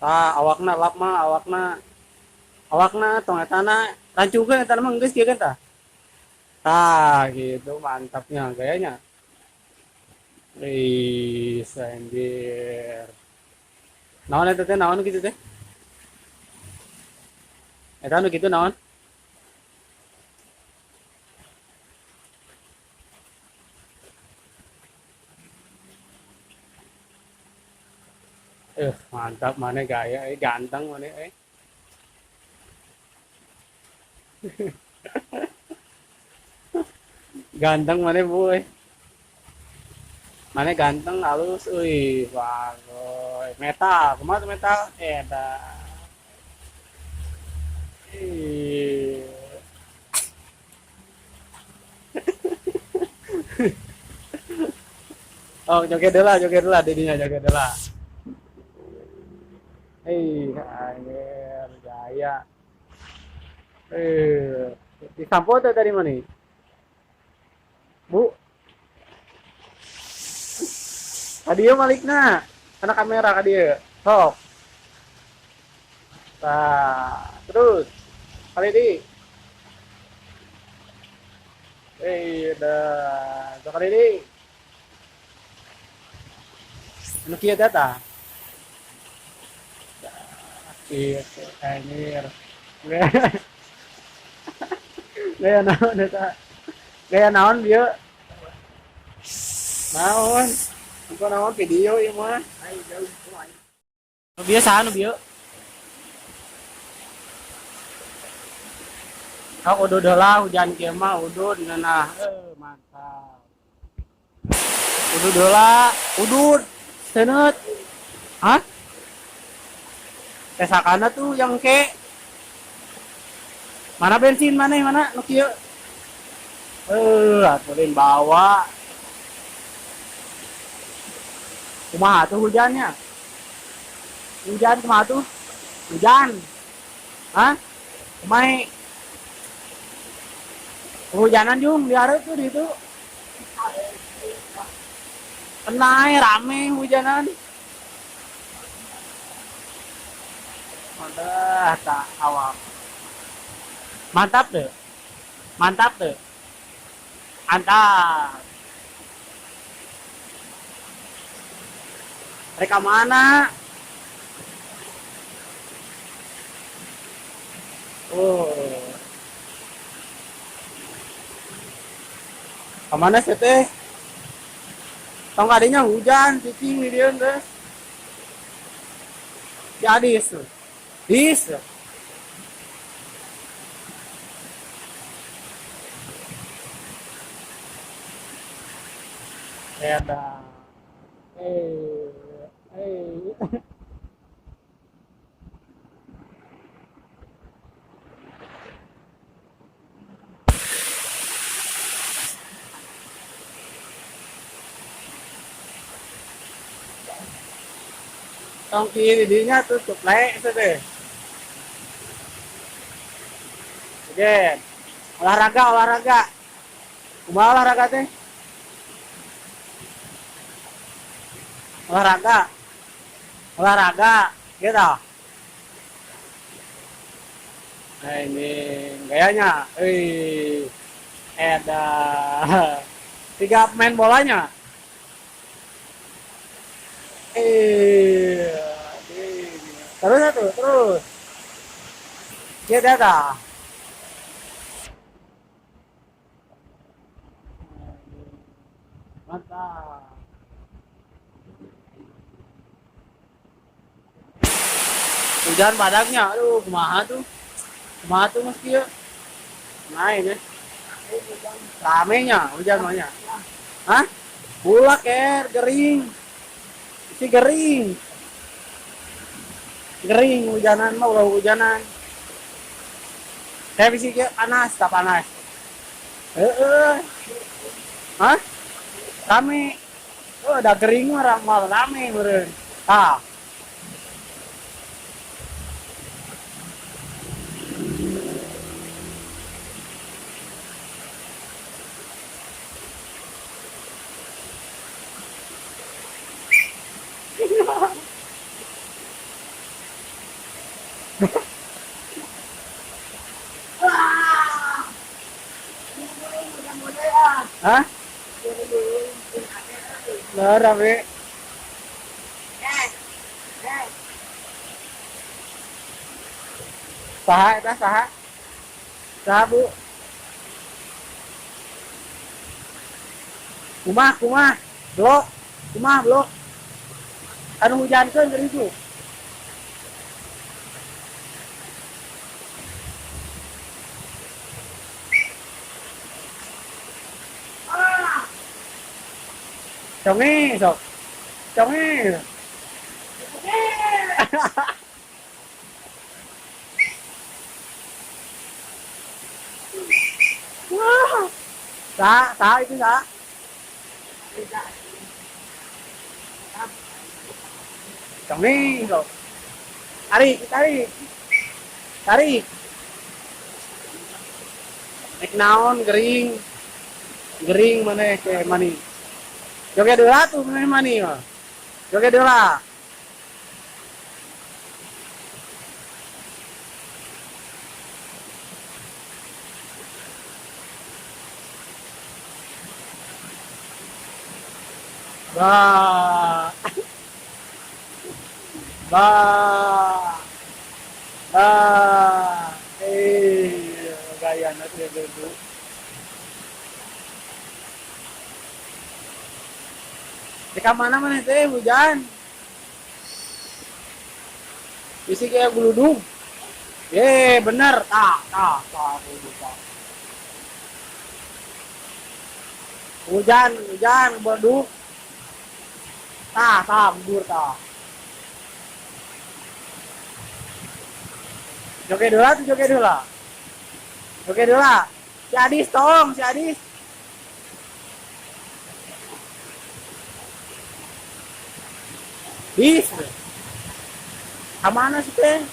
Tah awakna lap mah awakna. Awakna tong etana rancungkeun eta mah geus kieu kan tah. Tah gitu mantapnya gayanya. Ih, anjir. Naon eta teh naon kitu teh? Eta nu kitu naon? Mantap mana gaya ganteng mana Ganteng mana bu Mana ganteng halus euy, bagus. Metal, kumaha tuh metal? Eta. Ih. Oh, joget heula didinya joget heula. Ih, anjir, gaya. Di sampo tuh tadi mana? Bu. Kadieu malikna. Kana kamera kadieu. Sok. Nah, terus. Kali di. Dah. Sok kali di. Anu kieu teh tah. Iya, anjir. Gaya naon eta? Gaya naon bieu? Naon? Engko naon video ieu mah? Nu bieu saha nu bieu? Kau udud heula hujan kieu mah udud ngeunah. Mantap. Udud heula, udud. Seuneut. Hah? Tesakana tuh yang ke. Mana bensin mana mana nu kieu? Aturin bawa. Kumaha tuh hujannya? Hujan kumaha tuh? Hujan. Hah? Kumaha? Kehujanan jung di hareup tuh di itu. Tenai rame hujanan. Udah tak awak. Mantap deh. Mantap deh. Mantap. Mereka mana? Oh. Kemana sih teh? Tong kadinya hujan, cicing di dieu geus. Si Adis. Dis. Eta. Tong kiri dinya tuh cuplek teh. Oke. Olahraga, olahraga. Kumaha olahraga teh? Olahraga. Olahraga, gitu. Nah ini gayanya. Ada 3 pemain bolanya. Terus satu, terus. Dia datang. Mantap. Hujan badaknya, aduh, kumaha tuh? Kumaha tuh Mas Kieu? Main ya. Ramenya hujan mahnya. Hah? Bulak gering. Si gering. Gering hujanan mah ulah hujanan. Saya bisi kieu panas, tak panas. Heeh. Hah? Rame. Oh, udah gering mah malah rame meureun. Tah. Hah? Lah rame. Saha eta saha? Saha, Bu? Kumaha kumaha? Blok. Kumaha blok? Anu hujankeun keur itu. Conge sok. Conge. Wah. Saha, saha itu saha? Conge sok. Tarik, tarik. Tarik. Nek naon gering. Gering maneh ke mani. Joget heula tuh maneh mani mah. Joget heula. Bah. Bah. Bah. Eh, gaya na tuh dulu. Di mana mana teh hujan. Bisi kayak geludung. Eh, bener. Tah, tah, tah, tah. Hujan, hujan, beleduk. Tah, tah, mundur tah. Joget dulu tuh, joget dulu. Joget dulu. Si Adis tolong, si Adis. Bis. Kamana sih teh?